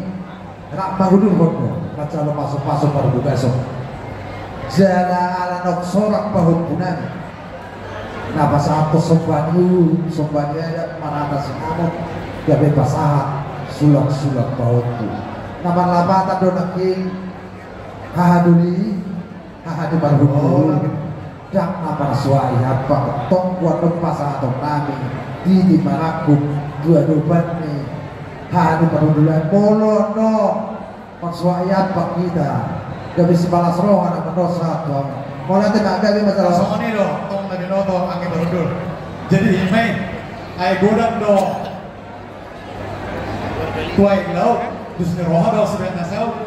rap mangudurhon do, manjalo pasupasu parbogason. Jala ala naung sorak pahompu nami na pasahathon somba ni uhum, somba ni adat, marhata sinamot, gabe pasahat sulangsulang pahompu. Na marlapatan do nangkin hahadoli, hahadoli parhundul. Ndang na marsuai ampang, tong huandok pasahaton nami, titi marangkup tu adopan ni hahadoli parhundulan, molo ndang marsuai ampang hita, gabe sipalas roha na mandok sahat tu hamu. Mauliate ma, gabe ma jala. Songon i do tong na binoto anggi parhundul. Jadi i ma i, ai godang do tu aek laut, dos ni roha do sibahen na saut.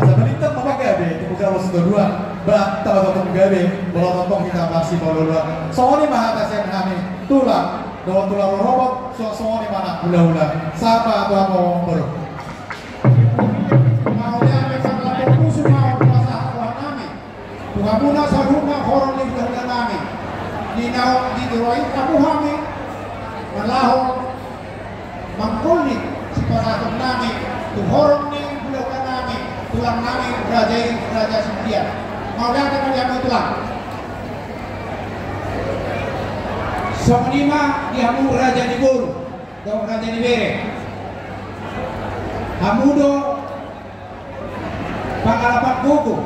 Asa balintang ma pagabe, tu jalo sitoduan, ba tama totong gabe, molo totong hita marsipaolooloan. Songon i ma hata sian hami, tulang dohot tulang rorobot, suang songon i ma nang hulahula. Sahat ma tu hamu boru. Mauliate ma, lampung pusu ma hupasahat roha nami tu hamuna saluhutna horong ni hulahula nami. Di naung di Tiro i hamu hami na laho mangkulit sipasahaton nami tu horong ni hulahula nami, tulang nami, raja i, Raja Sibulian. Mauliate ma di hamu tulang. Songon i ma di hamu raja ni boru dohot raja ni bere. Hamu do pangalapan gogo,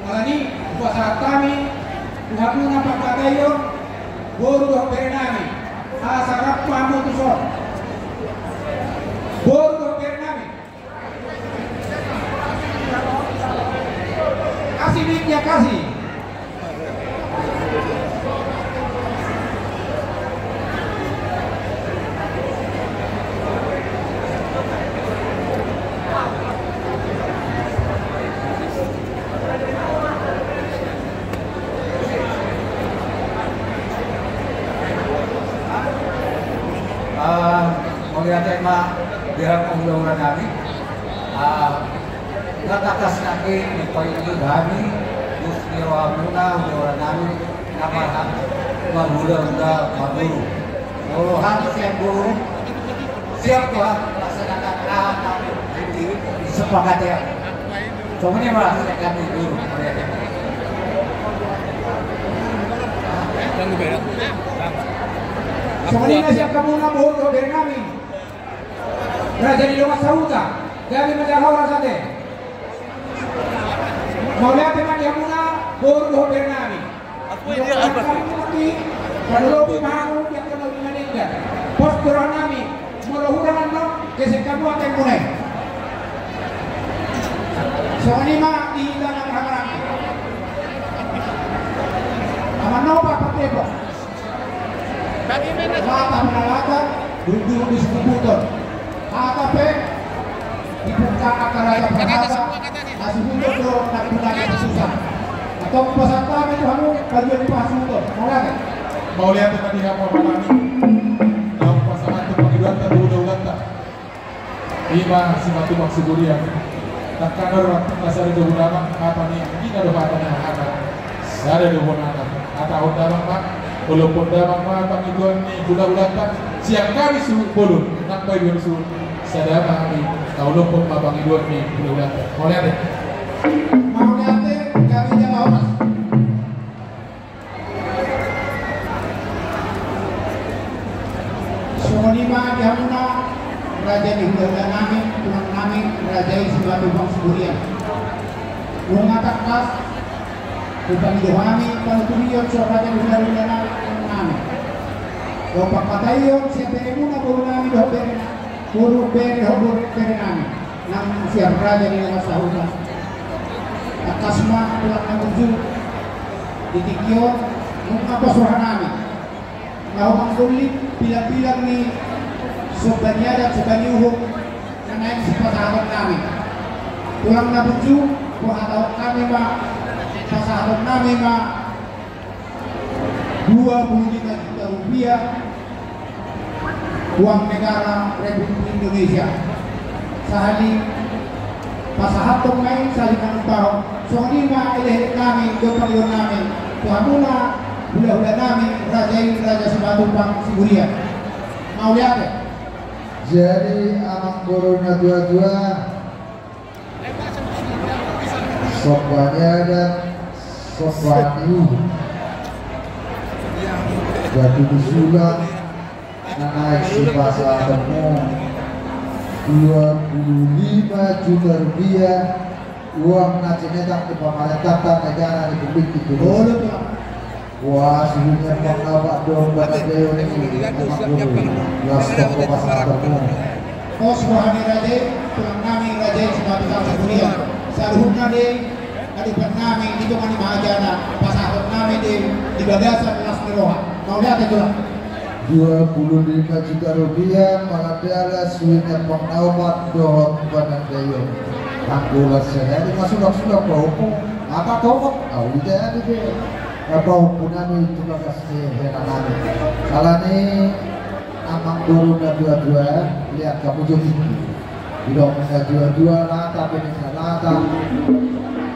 alani i hupasahat hami tu hamu na pangkataion boru dohot bere nami, asa rap ma hamu tuson. Boru dohot bere nami. Kasih mic-nya, kasih. Ah, mauliate ma di hamu hulahula nami. Ah, na tangkas nangkin dipaingot hami dos ni rohamuna, hulahula nami, na marhak marhulahula, marboru. Molo hami sian boru, siap do hami melaksanakan aha na disepakati. Songon i ma sian hami boru. Songon i ma sian hamuna boru dohot bere nami. Raja ni dongan sahuta, gabe ma jala horas ate. Mauliate ma di hamuna boru dohot bere nami. Di dongan nami, padodopi ma hamu di angka na uli na denggan. Pos do roha nami, molo hurang annon, gesek hamu atemuna i. Songon i ma di hita na marhahamaranggi. Amang Nopak Pardepok. Lata pe na lata, durung-durung disuhuthuton. Hata pe dipungka angka raja parhata, na suhuton do nangkin na susa. Antong hupasahat hami tu hamu paduan ni pasuhuton. Mauliate. Mauliate ma di hamu amang nami. Naung pasahathon pangidoanta tu hulahulanta. I ma Simatupang Siburian. Tangkas do ra, na sada do bona ma hata ni, i na do hata ni hata. Sada do bona ma. Hatahon damang ma, olophon damang ma pangidoan ni hulahulanta. Sian hami suhut bolon, nang pangidoan suhut. Sada ma hami, taolophon ma pangidoan ni hulahulanta. Mauliate. Mauliate, gabe jala horas. Songon i ma di hamuna raja ni hulahula nami, tulang nami, raja i Simatupang Siburian. Nunga tangkas hupangido hami panuturion sian raja ni hulahula nami, dohot pangkataion sian beremuna boru nami dohot bere na, boru bere dohot bere nami. Nang sian raja ni dongan sahuta. Tangkas ma tulang na burju, di tingki on nunga pos roha nami. Laho mangkulit pilak-pilak ni somba ni adat, somba ni uhum na naeng sipasahaton nami. Tulang na burju, huhatahon hami ma, pasahaton nami ma dua puluh lima juta rupiah uang negara Republik Indonesia. Sahali pasahathon ma i, sahali manungkahon. Songon i ma elek-elek nami dohot pangidoan nami tu hamuna hulahula nami, raja i Raja Simatupang Siburian. Mauliate. Jadi amang boru na tua-tua, somba ni adat, somba ni uhum, batu ni sulang, na naeng sipasahatonmu dua puluh lima juta rupiah, uang na sinetak ni pamarentanta negara Republik Indonesia. Wah, suhut ni amang na bapak dohot panandaion ni amang boru. Las toko pasahatonmu. Pos roha ni raja i, tulang nami raja i Simatupang Siburian. Saluhutna do i adopan nami di tonga ni mahajana, pasahaton nami do i di bagasan las ni roha. Mauliate tulang. Dua puluh lima juta rupiah, manandai las suhut ni amang na opat dohot panandaion. Anggo las sahali ma sulak-sulak pahompu, apa tokok? Au ida adi be. Apa pahompu nami tu bagas ni hela nami. Alani amang boru na tua-tua, liat hamu jo tingki. Didok na tua-tua lata, pe ninna lata.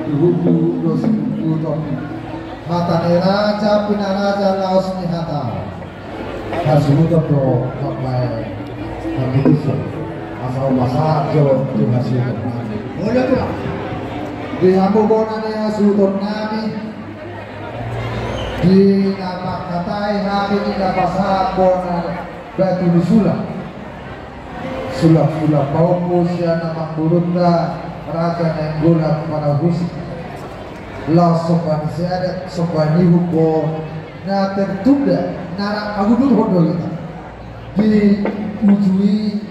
Duhut-duhut do siduhut-duhuton. Hata ni raja, pinaraja laos ni hata. Hasuhuton do mambahen haputusan. Asa hupasahat jo tu hasuhuton nami. Di hamu bona ni hasuhuton nami, di na mangkatai hami di na pasahat bona batu ni sulap. Sulap-sulap pahompu sian amangborunta Raja Nainggolan Parahusip. Laos somba ni siadat, somba ni uhum, na tertunda, na rap mangudurhon do hita. Di uju i,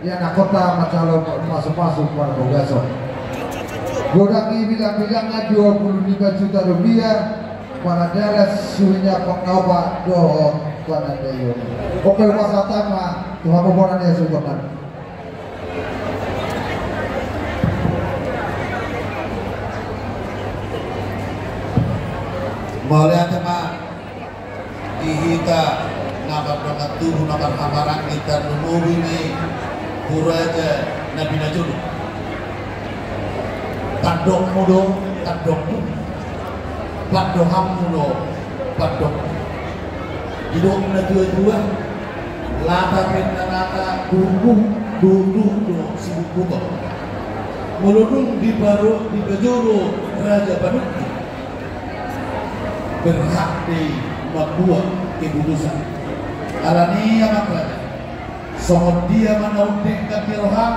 ia na hita manjalo pasu-pasu parbogason. Godang i bilang-bilangna dua puluh lima juta rupiah, manandalan suhi ni ampang na opat dohot panandaion. Oke, hupasahat ma tu hamu bona ni hasuhuton nami. Mauliate ma. Di hita na mardongan tubu, na marhahamaranggi, tarlumobi ma i tu raja na binajolo. Tandokmu do tandokku, pandohanmu do pandokku. Didok na tua-tua, lata pe na lata, buhut-buhut do, buhut-buhut do sibukbuhut. Molo dung diparo, dipajolo raja panungkun, berhak do i mambuat keputusan. Alani i, amang raja, songon dia ma na umdenggan di roham,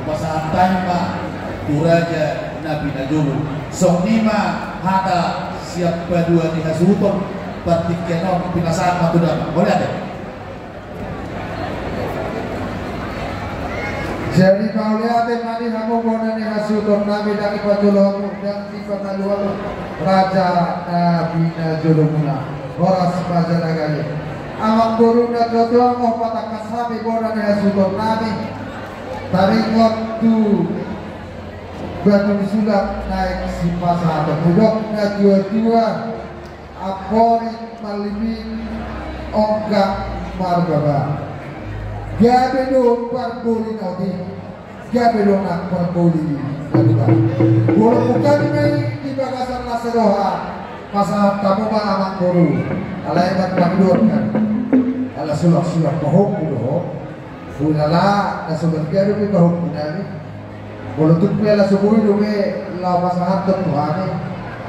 hupasahat hami ma tu raja na binajolo. Songon i ma hata sian paduahon ni hasuhuton, partingkian on pinasahat ma tu damang. Mauliate. Jadi mauliate ma di hamu bona ni hasuhuton nami, ndang dipajolo hamu, ndang dipatalu hamu raja na binajolomuna. Horas ma jala gabe. Amangboru na tuatua, molo patangkas hami bona ni hasuhuton nami, taringot tu batu ni sulap naeng sipasahaton, didok na tuatua, amporik marlipik, onggak marbaba. Gabe do parboli na otik, gabe do nang parboli na tuka. Molo hami ma i di bagasan las ni roha, pasahat hamu ma amangboru. Alai manang pangidoan hami, ala sulap-sulap pahompu do ho. Ulala, na so bergaduh di pahompu nami. Molo tung pe ala so boi dope laho pasahathon tu hami,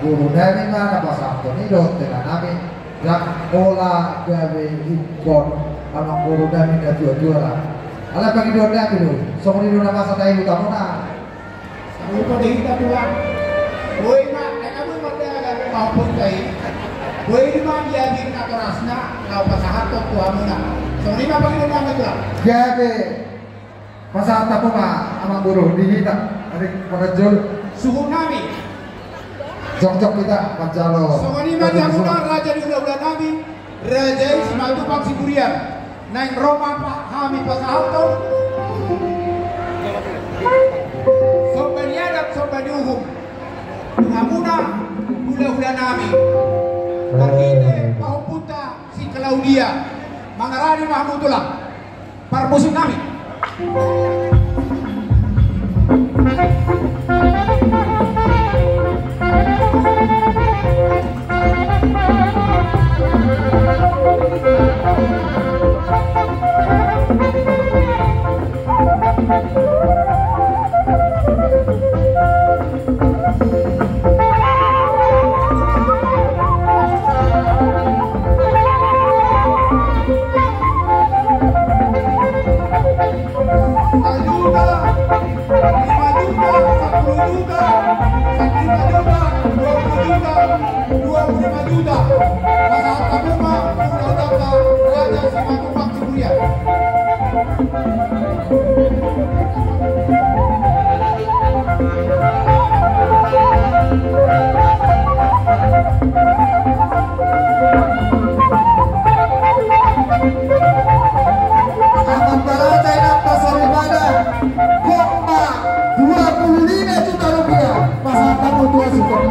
boru nami ma na pasahathon i dohot hela nami, ndang pola gabe ingkon amangboru nami na tuatua ra. Alai pangidoan nami do, songon i do na masa tahi utamona. Sarupa do hita, Tulang. Boi ma, ai na boi ma da gabe pahompunta i. Boi ma diabing natorasna, laho pasahathon tu hamuna. Songon i ma pangidoan nami, Tulang. Gabe, pasahat hamu ma amangboru di hita, adik parajolo. Suhut nami. Jongjong hita manjalo. Songon i ma di hamuna raja ni hulahula nami, raja i Simanjuntak Siburian. Naeng ro ma hami pasahathon somba ni adat, somba ni uhum tu hamuna hulahula nami. Marhite pahompunta si Claudia. Mangarani ma hamu, Tulang. Parmusik nami. Sajuta, lima juta, sampulu juta, sampulu lima juta, dua pulu juta, dua pulu lima juta. Pasahat hamu ma tu hulahulanta Raja Simanjuntak Siburian. Amang baraja, inanta soripada, hot ma dua pulu lima juta rupiah, pasahat hamu tu hasuhuton.